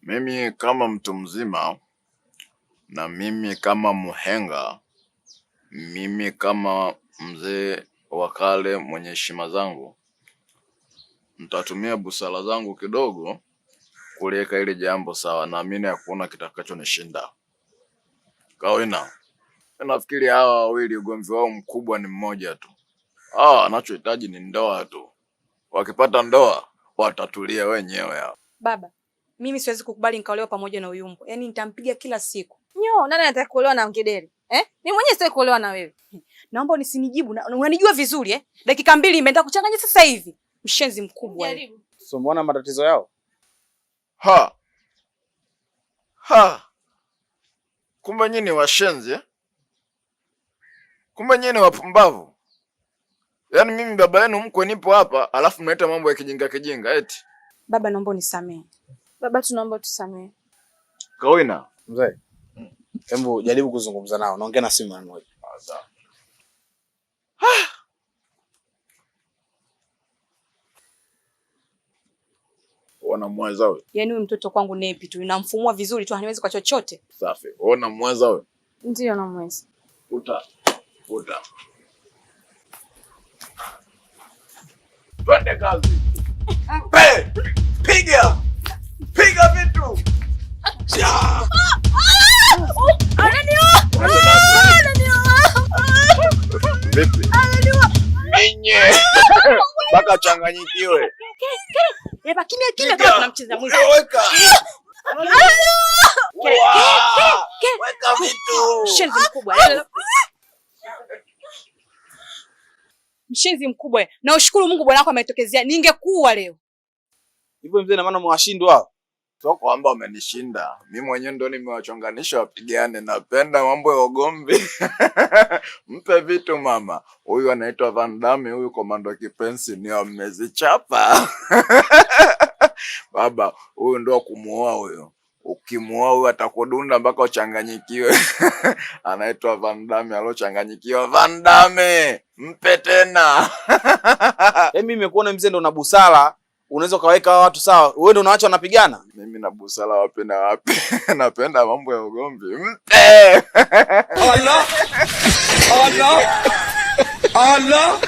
Mimi kama mtu mzima na mimi kama muhenga, mimi kama mzee wa kale mwenye heshima zangu, nitatumia busara zangu kidogo kuliweka hili jambo sawa. Naamini hakuna kitakachonishinda. Kawina, nafikiri hawa wawili ugomvi wao mkubwa ni mmoja tu. Hawa wanachohitaji ni ndoa tu. Wakipata ndoa watatulia wenyewe hao. Baba, mimi siwezi kukubali nikaolewa pamoja na huyu mbwa. Yaani nitampiga kila siku. Nyo, nani anataka kuolewa na ngedere? Eh? Mimi mwenyewe sitaki kuolewa na wewe. Naomba usinijibu na unanijua vizuri eh? Dakika 2 imeenda kuchanganya sasa hivi. Mshenzi mkubwa. Jaribu. So umeona matatizo yao? Ha. Ha. Kumbe nyinyi ni washenzi eh? Kumbe nyinyi ni wapumbavu. Yaani mimi baba yenu mkwe nipo hapa, alafu mnaleta mambo ya kijinga kijinga eti. Baba, naomba unisamehe. Baba, tunaomba tusamehe. Kawina. Mzee, hebu jaribu kuzungumza nao. Naongea na simu moja. Sawa. Unamweza wewe? Yaani huyu mtoto kwangu nepi tu, namfumua vizuri tu, haniwezi kwa chochote. Safi. Wewe unamweza wewe? Ndio namweza. Uta. Uta. Twende kazi. Mpe! Piga! Piga vitu! Vipi? Ninye. Mpaka changanyikiwe. Eba kimya kimya kama tunamcheza mwizi. Weka. Weka vitu. Mshenzi mkubwa. Mshenzi mkubwa. Na ushukuru Mungu bwana wako ametokezea. Ningekuwa leo. Hivyo mzee, na maana mwashindwa hao? Sio kwamba wamenishinda. Mimi mwenyewe ndo nimewachonganisha wapigane. Napenda mambo ya ugomvi. Mpe vitu mama. Huyu anaitwa Van Damme, huyu komando kipenzi ni amezichapa. Baba, huyu ndo kumuoa huyo. Ukimuoa huyu atakudunda mpaka uchanganyikiwe. Anaitwa Van Damme alochanganyikiwa. Van Damme, mpe tena. Mimi nimekuona mzee ndo una busara. Unaweza ukaweka watu sawa. Wewe ndo unaacha wanapigana? Mimi na busara wapi na wapi? Napenda mambo ya ugomvi. Mpe! Allah! Allah! Allah!